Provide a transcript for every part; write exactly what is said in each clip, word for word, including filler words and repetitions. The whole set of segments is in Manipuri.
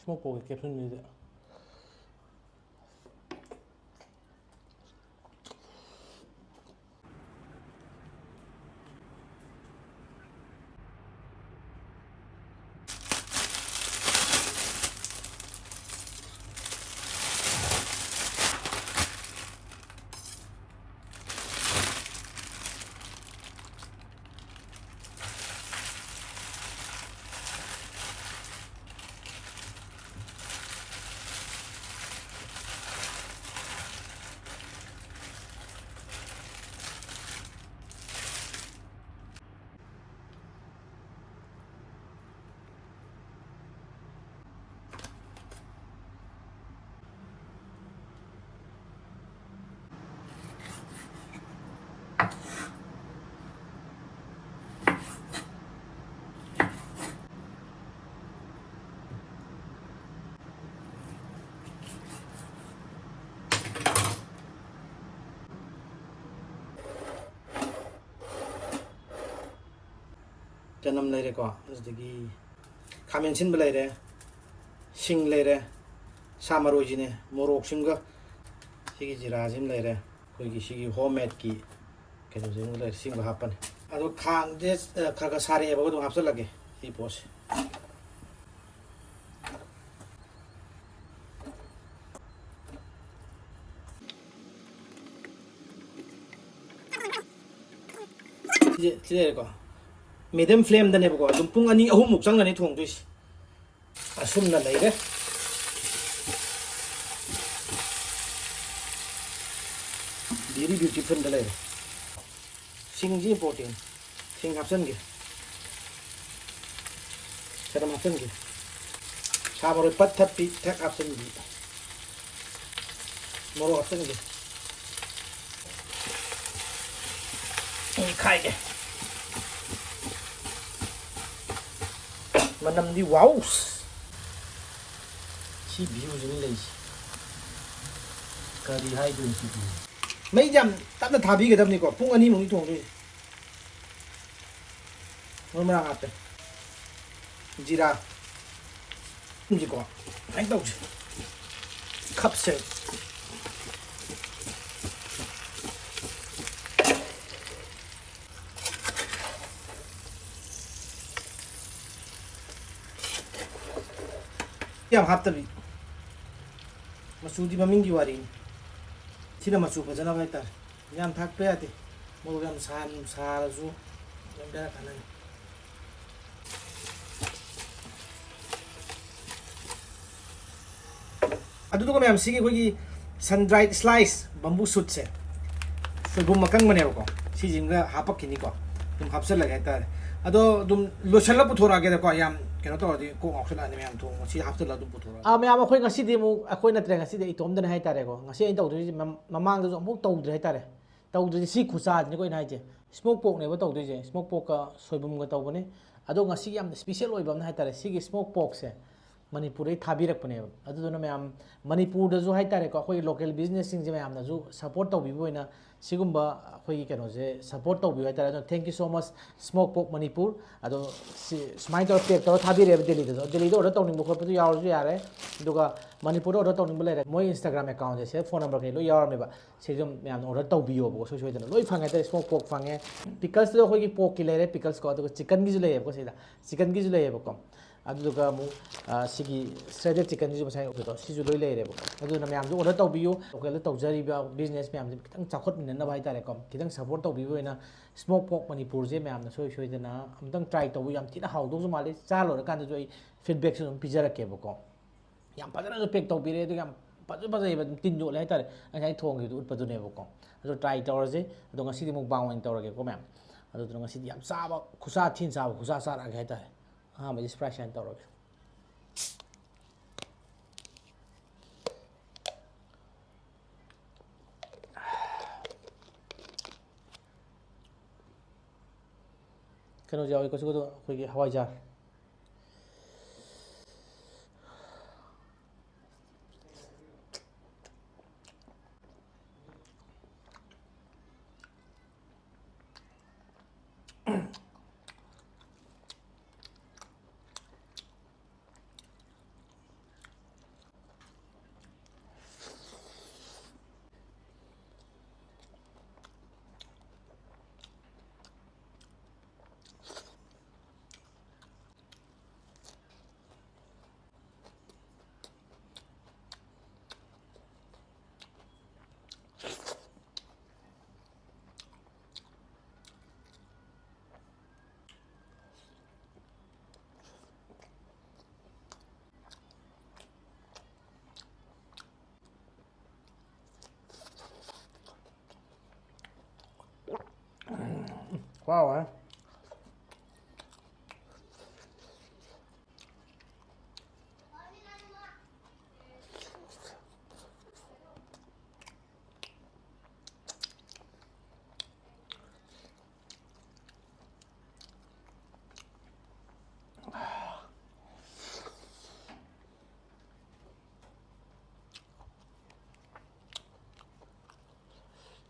ꯁ꯭ꯃꯣꯛ ꯄꯣꯔꯛꯀꯤ ꯀꯦꯞꯁꯨꯜꯁꯤꯗ꯫ ꯆꯅꯝ ꯂꯩꯔꯦꯀꯣ, ꯑꯗꯨꯗꯒꯤ ꯈꯥꯃꯦꯟ ꯑꯁꯤꯟꯕ ꯂꯩꯔꯦ, ꯁꯤꯡ ꯂꯩꯔꯦ, ꯁꯥ ꯃꯔꯣꯏꯁꯤꯅꯦ, ꯃꯣꯔꯣꯛꯁꯤꯡꯒ ꯁꯤꯒꯤ ꯖꯤꯔꯥꯁꯤꯃ ꯂꯩꯔꯦ, ꯑꯩꯈꯣꯏꯒꯤ ꯁꯤꯒꯤ ꯍꯣꯝ ꯃꯦꯗꯀꯤ ꯀꯩꯅꯣꯁꯤꯃ ꯂꯩꯔꯦ, ꯁꯤꯃ ꯍꯥꯞꯄꯅꯤ꯫ ꯑꯗꯣ ꯈꯥꯡꯁꯦ, ꯑ, ꯈꯔ ꯈꯔ ꯁꯥꯔꯛꯑꯦꯕ, ꯑꯗꯨꯝ ꯍꯥꯞꯆꯤꯜꯂꯒꯦ ꯁꯤ ꯄꯣꯠꯁꯦ꯫ ꯁꯤꯁꯦ, ꯁꯤ ꯂꯩꯔꯦꯀꯣ꯫ ꯃꯦꯗꯤꯌꯝ ꯐ꯭ꯂꯦꯝꯗꯅꯦꯕꯀꯣ, ꯑꯗꯨꯝ ꯄꯨꯡ ꯑꯅꯤ ꯑꯍꯨꯝꯃꯨꯛ ꯆꯪꯒꯅꯤ ꯊꯣꯡꯗꯣꯏꯁꯦ꯫ ꯑꯁꯨꯝꯅ ꯂꯩꯔꯦ꯫ Very beautifulꯗ ꯂꯩꯔꯦ꯫ ꯁꯤꯡꯁꯤ important꯫ ꯁꯤꯡ ꯍꯥꯞꯆꯤꯟꯒꯦ꯫ ꯆꯅꯝ ꯍꯥꯞꯆꯤꯟꯒꯦ꯫ ꯁꯥ ꯃꯔꯣꯏ ꯄꯠ ꯊꯠꯄꯤ ꯊꯛ ꯍꯥꯞꯆꯤꯟꯕꯤ꯫ ꯃꯣꯔꯣꯛ ꯍꯥꯞꯆꯤꯟꯒꯦ꯫ ꯃꯦꯠꯈꯥꯏꯒꯦ꯫ ꯃꯅꯝꯗꯤ ꯋꯥꯎ! ꯁꯤ viewꯁꯤꯅꯤ ꯂꯩꯁꯦ꯫ ꯀꯔꯤ ꯍꯥꯏꯗꯣꯏꯅꯣ ꯁꯤ view? ꯃꯩꯁꯦ ꯌꯥꯝ ꯇꯞꯅ ꯊꯥꯕꯤꯒꯗꯕꯅꯤꯀꯣ꯫ ꯄꯨꯡ ꯑꯅꯤꯃꯨꯛꯅꯤ ꯊꯣꯡꯗꯣꯏꯁꯦ꯫ ꯃꯔꯨ ꯃꯔꯥꯡ ꯍꯥꯞꯄꯦ꯫ ꯖꯤꯔꯥ꯫ ꯁꯤꯀꯣ, ꯁꯨꯃꯥꯏꯅ ꯇꯧꯁꯦ꯫ ꯈꯞꯁꯦ꯫ ꯌꯥꯝ ꯍꯥꯞꯇꯕꯤ꯫ ꯃꯆꯨꯗꯤ ꯃꯃꯤꯡꯒꯤ ꯋꯥꯔꯤꯅꯤ꯫ ꯁꯤꯅ ꯃꯆꯨ ꯐꯖꯅꯕ ꯍꯥꯏꯇꯥꯔꯦ꯫ ꯌꯥꯝ ꯊꯥꯛꯄ ꯌꯥꯗꯦ꯫ ꯃꯣꯔꯣꯛ ꯌꯥꯝ ꯁꯥꯍꯟ-, ꯁꯥꯔꯁꯨ ꯌꯥꯝ ꯕꯦꯔꯥ ꯀꯥꯟꯅꯅꯤ꯫ ꯑꯗꯨꯗꯨꯒ ꯃꯌꯥꯝ, ꯁꯤꯒꯤ ꯑꯩꯈꯣꯏꯒꯤ sun dried slice bamboo shootꯁꯦ, ꯁꯣꯏꯕꯨꯝ ꯑꯀꯪꯕꯅꯦꯕꯀꯣ, ꯁꯤꯁꯤꯃꯒ ꯍꯥꯄꯛꯈꯤꯅꯤꯀꯣ꯫ ꯑꯗꯨꯝ ꯍꯥꯞꯆꯜꯂꯒꯦ ꯍꯥꯏꯇꯥꯔꯦ꯫ ꯑꯗꯣ ꯑꯗꯨꯝ ꯂꯣꯏꯁꯜꯂ ꯄꯨꯊꯣꯔꯛꯑꯒꯦꯗꯀꯣ, ꯌꯥꯝ ꯀꯩꯅꯣ ꯇꯧꯔꯗꯤ ꯀꯣꯛ ꯉꯥꯎꯁꯜꯂꯛꯑꯅꯤ ꯃꯌꯥꯝ ꯊꯣꯡꯕ꯫ ꯁꯤ ꯍꯥꯞꯆꯜꯂ ꯑꯗꯨꯝ ꯄꯨꯊꯣꯔꯛꯑꯒꯦ꯫ ꯑꯥ, ꯃꯌꯥꯝ, ꯑꯩꯈꯣꯏ ꯉꯁꯤꯗꯤ ꯑꯃꯨꯛ, ꯑꯩꯈꯣꯏ ꯅꯠꯇ꯭ꯔꯦ, ꯉꯁꯤꯗꯤ ꯑꯩ ꯏꯇꯣꯝꯗꯅꯦ ꯍꯥꯏꯇꯥꯔꯦꯀꯣ꯫ ꯉꯁꯤ ꯑꯩꯅ ꯇꯧꯗꯣꯏꯁꯦ ꯃꯝ-, ꯃꯃꯥꯡꯗꯁꯨ ꯑꯃꯨꯛ ꯇꯧꯗ꯭ꯔꯤ ꯍꯥꯏꯇꯥꯔꯦ꯫ ꯇꯧꯗ꯭ꯔꯤꯁꯦ ꯁꯤ ꯈꯨꯆꯥꯁꯤꯅꯤꯀꯣ ꯑꯩꯅ ꯍꯥꯏꯁꯦ꯫ Smoke porkꯅꯦꯕ ꯇꯧꯗꯣꯏꯁꯦ꯫ Smoke porkꯀ ꯁꯣꯏꯕꯨꯝꯒ ꯇꯧꯕꯅꯦ꯫ ꯑꯗꯣ ꯉꯁꯤꯒꯤ ꯌꯥꯝꯅ special ꯑꯣꯏꯕ ꯑꯃꯅ ꯍꯥꯏꯇꯥꯔꯦ, ꯁꯤꯒꯤ smoke porkꯁꯦ ꯃꯅꯤꯄꯨꯔꯗꯩ ꯊꯥꯕꯤꯔꯛꯄꯅꯦꯕ꯫ ꯑꯗꯨꯗꯨꯅ ꯃꯌꯥꯝ ꯃꯅꯤꯄꯨꯔꯗꯁꯨ ꯍꯥꯏꯇꯥꯔꯦꯀꯣ, ꯑꯩꯈꯣꯏꯒꯤ local businessꯁꯤꯡꯁꯦ ꯃꯌꯥꯝꯅꯁꯨ support ꯇꯧꯕꯤꯕ ꯑꯣꯏꯅ ꯁꯤꯒꯨꯝꯕ ꯑꯩꯈꯣꯏꯒꯤ ꯀꯩꯅꯣꯁꯦ support ꯇꯧꯕꯤꯌꯨ ꯍꯥꯏꯇꯥꯔꯦ꯫ ꯑꯗꯨꯅ thank you so much Smoke Pork Manipur꯫ ꯑꯗꯣ ꯁꯤ ꯁꯨꯃꯥꯏꯅ ꯇꯧꯔ pack ꯇꯧꯔ ꯊꯥꯕꯤꯔꯛꯑꯦꯕ ꯗꯦꯜꯂꯤꯗꯁꯨ꯫ ꯗꯦꯜꯂꯤꯗ order ꯇꯧꯅꯤꯡꯕ ꯈꯣꯠꯄꯗꯨ ꯌꯥꯎꯔꯁꯨ ꯌꯥꯔꯦ꯫ ꯑꯗꯨꯒ ꯃꯅꯤꯄꯨꯔꯗ order ꯇꯧꯅꯤꯡꯕ ꯂꯩꯔꯦ, ꯃꯣꯏ Instagram accountꯁꯦ, ꯁꯤꯗ phone number ꯀꯩ ꯂꯣꯏ ꯌꯥꯎꯔꯝꯃꯦꯕ꯫ ꯁꯤꯁꯨ ꯃꯌꯥꯝꯅ order ꯇꯧꯕꯤꯌꯣꯕꯀꯣ, ꯁꯣꯏ ꯁꯣꯏꯗꯅ꯫ ꯂꯣꯏ ꯐꯪꯉꯦ ꯍꯥꯏꯇꯥꯔꯦ꯫ Smoke pork ꯐꯪꯉꯦ꯫ Picklesꯇꯨꯗ ꯑꯩꯈꯣꯏꯒꯤ porkꯀꯤ ꯂꯩꯔꯦ, picklesꯀꯣ, ꯑꯗꯨꯒ chickenꯒꯤꯁꯨ ꯂꯩꯌꯦꯕꯀꯣ ꯁꯤꯗ꯫ Chickenꯒꯤꯁꯨ ꯂꯩꯌꯦꯕꯀꯣ꯫ ꯑꯗꯨꯗꯨꯒ ꯑꯃꯨꯛ, ꯑ, ꯁꯤꯒꯤ shredded chickenꯁꯤꯁꯨ ꯉꯁꯥꯏ ꯎꯠꯄꯗꯣ, ꯁꯤꯁꯨ ꯂꯣꯏ ꯂꯩꯔꯦꯕꯀꯣ꯫ ꯑꯗꯨꯅ ꯃꯌꯥꯝꯁꯨ order ꯇꯧꯕꯤꯌꯨ꯫ Localꯗ ꯇꯧꯖꯔꯤꯕ business ꯃꯌꯥꯝꯁꯦ ꯈꯤꯇꯪ ꯆꯥꯎꯈꯠꯃꯤꯟꯅꯅꯕ ꯍꯥꯏꯇꯥꯔꯦꯀꯣ, ꯈꯤꯇꯪ support ꯇꯧꯕꯤꯕ ꯑꯣꯏꯅ Smoke Pork ꯃꯅꯤꯄꯨꯔꯁꯦ ꯃꯌꯥꯝꯅ ꯁꯣꯏ ꯁꯣꯏꯗꯅ ꯑꯃꯨꯛꯇꯪ try ꯇꯧꯕꯤꯌꯨ꯫ ꯌꯥꯝ ꯊꯤꯅ ꯍꯥꯎꯗꯧꯁꯨ ꯃꯥꯜꯂꯤ꯫ ꯆꯥ ꯂꯣꯏꯔꯀꯥꯟꯗꯁꯨ ꯑꯩ feedbackꯁꯨ ꯑꯗꯨꯝ ꯄꯤꯖꯔꯛꯀꯦꯕꯀꯣ꯫ ꯌꯥꯝ ꯐꯖꯅꯁꯨ pack ꯇꯧꯕꯤꯔꯦ, ꯑꯗꯨꯒ ꯌꯥꯝ ꯐꯖ ꯐꯖꯩꯕ, ꯑꯗꯨꯝ ꯇꯤꯟ ꯌꯣꯠꯂꯦ ꯍꯥꯏꯇꯥꯔꯦ꯫ ꯉꯁꯥꯏ ꯊꯣꯡꯈꯤꯕꯗꯨ ꯎꯠꯄꯗꯨꯅꯦꯕꯀꯣ꯫ ꯑꯗꯣ try ꯇꯧꯔꯁꯦ꯫ ꯑꯗꯣ ꯉꯁꯤꯗꯤ mukbang ꯑꯣꯏꯅ ꯇꯧꯔꯒꯦꯀꯣ ꯃꯌꯥꯝ꯫ ꯑꯗꯨꯗꯨꯅ ꯉꯁꯤꯗꯤ ꯌꯥꯝ ꯆꯥꯕ, ꯈꯨꯠꯁꯥ ꯊꯤꯅ ꯆꯥꯕ ꯈꯨꯠꯁꯥ ꯆꯥꯔꯛꯑꯒꯦ ꯍꯥꯏꯇꯥꯔꯦ꯫ ꯑꯍꯥꯟꯕꯗꯤ surprise ꯍꯥꯏꯅ ꯇꯧꯔꯒꯦ꯫ ꯀꯩꯅꯣꯁꯨ ꯌꯥꯎꯏꯀꯣ, ꯁꯤꯒꯗꯣ ꯑꯩꯈꯣꯏꯒꯤ ꯍꯋꯥꯏꯖꯥꯔ꯫ ꯍꯥꯎꯋꯦ꯫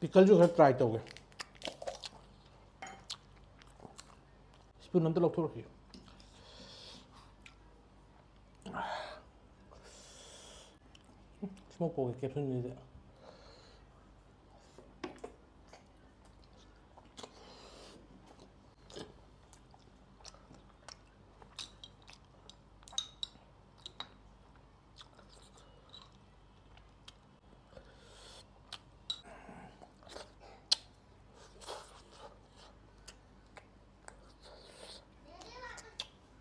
ꯄꯤꯀꯜꯁꯨ ꯈꯔ ꯇ꯭ꯔꯥꯏ ꯇꯧꯒꯦ꯫ ꯁ꯭ꯄꯨꯟ ꯑꯝꯇ ꯂꯧꯊꯣꯔꯛꯈꯤꯒꯦ꯫ ꯁ꯭ꯃꯣꯛ ꯄꯣꯔꯛꯀꯤ ꯀꯦꯞꯁꯨꯜꯅꯤꯁꯦ꯫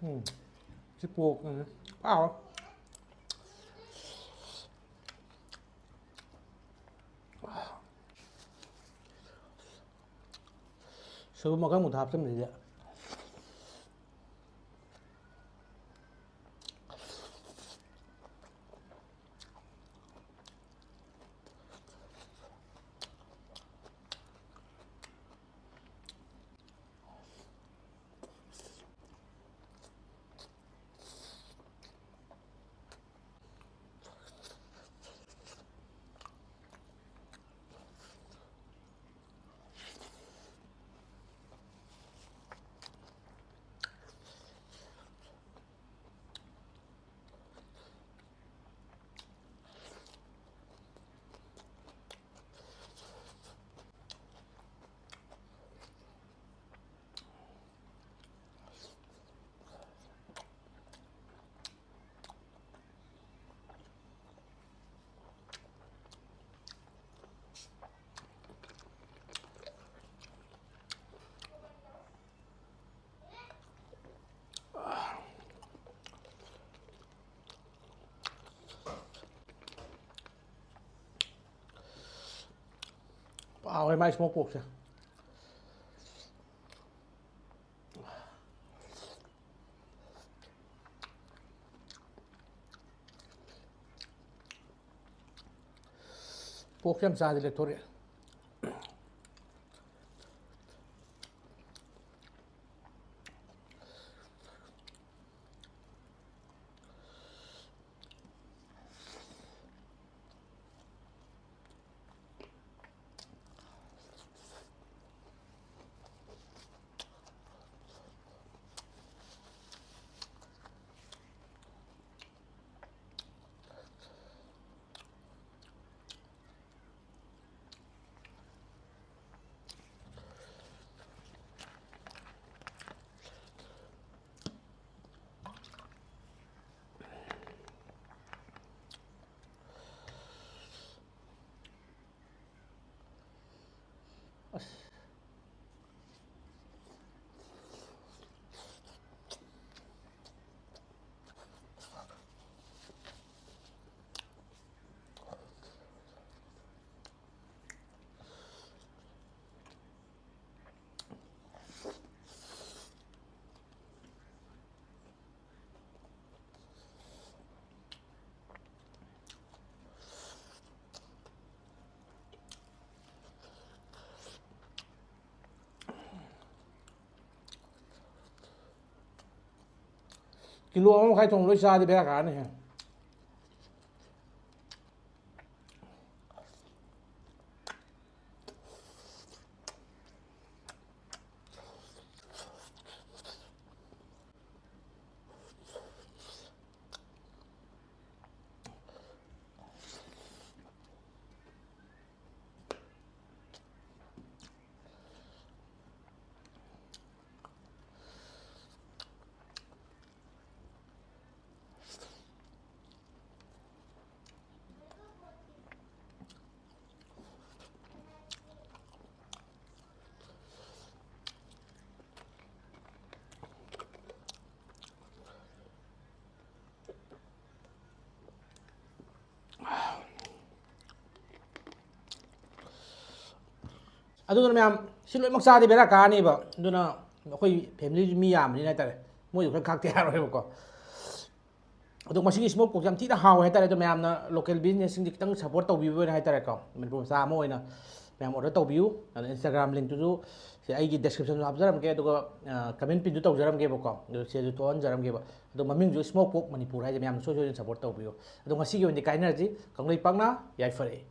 ꯎꯝ꯫ ꯁꯤ ꯄꯣꯛ, ꯎꯝ꯫ ꯍꯥꯎꯋꯦ꯫ ꯁꯣꯏꯕꯨꯝ ꯑꯀꯪꯕꯗ ꯍꯥꯞꯆꯤꯟꯕꯁꯤꯗ꯫ ꯍꯥꯎꯋꯦ ꯃꯥꯏ ꯁ꯭ꯃꯣꯛ ꯄꯣꯔꯛꯁꯦ꯫ ꯄꯣꯛꯁꯦ ꯌꯥꯝ ꯆꯥꯗꯤ ꯂꯦꯛꯊꯣꯔꯛꯑꯦ꯫ ꯑꯁ꯫ ꯀꯤꯂꯣ ꯑꯃ ꯃꯈꯥꯏ ꯊꯣꯡ ꯂꯣꯏ ꯆꯥꯗꯤ ꯕꯦꯔꯥ ꯀꯥꯔꯅꯤ꯫ ꯑꯗꯨꯗꯨꯅ ꯃꯌꯥꯝ ꯁꯤ ꯂꯣꯏꯅꯃꯛ ꯆꯥꯗꯤ ꯕꯦꯔꯥ ꯀꯥꯅꯦꯕ꯫ ꯑꯗꯨꯅ ꯑꯩꯈꯣꯏ ꯐꯦꯃꯤꯂꯤꯁꯨ ꯃꯤ ꯌꯥꯝꯕꯅꯤꯅ ꯍꯥꯏꯇꯥꯔꯦ, ꯃꯣꯏꯁꯨ ꯈꯔ ꯈꯥꯛꯇ ꯌꯥꯔꯣꯏꯕꯀꯣ꯫ ꯑꯗꯣ ꯃꯁꯤꯒꯤ ꯁ꯭ꯃꯣꯛ ꯄꯣꯛꯁꯦ ꯌꯥꯝ ꯊꯤꯅ ꯍꯥꯎꯋꯦ ꯍꯥꯏꯇꯥꯔꯦ꯫ ꯑꯗꯣ ꯃꯌꯥꯝꯅ ꯂꯣꯀꯦꯜ ꯕꯤꯖꯤꯅꯦꯁꯁꯤꯡꯁꯦ ꯈꯤꯇꯪ ꯁꯞꯄꯣꯔꯠ ꯇꯧꯕꯤꯕ ꯑꯣꯏꯅ ꯍꯥꯏꯇꯥꯔꯦꯀꯣ, ꯃꯅꯤꯄꯨꯔ ꯃꯆꯥ ꯑꯃ ꯑꯣꯏꯅ ꯃꯌꯥꯝ ꯑꯣꯔꯗꯔ ꯇꯧꯕꯤꯌꯨ꯫ ꯑꯗꯣ ꯏꯟꯁꯇꯥꯒ꯭ꯔꯥꯝ ꯂꯤꯡꯇꯨꯁꯨ ꯁꯤ ꯑꯩꯒꯤ ꯗꯦꯁꯀ꯭ꯔꯤꯞꯁꯟꯗ ꯍꯥꯞꯆꯔꯝꯒꯦ, ꯑꯗꯨꯒ ꯀꯃꯦꯟ ꯄꯤꯟꯁꯨ ꯇꯧꯖꯔꯝꯒꯦꯕꯀꯣ, ꯑꯗꯨ ꯁꯤꯗꯁꯨ ꯊꯣꯛꯍꯟꯖꯔꯝꯒꯦꯕ꯫ ꯑꯗꯣ ꯃꯃꯤꯡꯁꯨ ꯁ꯭ꯃꯣꯛ ꯄꯣꯛ ꯃꯅꯤꯄꯨꯔ ꯍꯥꯏꯁꯦ ꯃꯌꯥꯝꯅ ꯁꯣꯏ ꯁꯣꯏꯗꯅ ꯁꯞꯄꯣꯔꯠ ꯇꯧꯕꯤꯌꯨ꯫ ꯑꯗꯣ ꯉꯁꯤꯒꯤ ꯑꯣꯏꯅꯗꯤ ꯀꯥꯏꯅꯔꯁꯤ꯫ ꯀꯪꯂꯩꯄꯥꯛꯅ ꯌꯥꯏꯐꯔꯦ꯫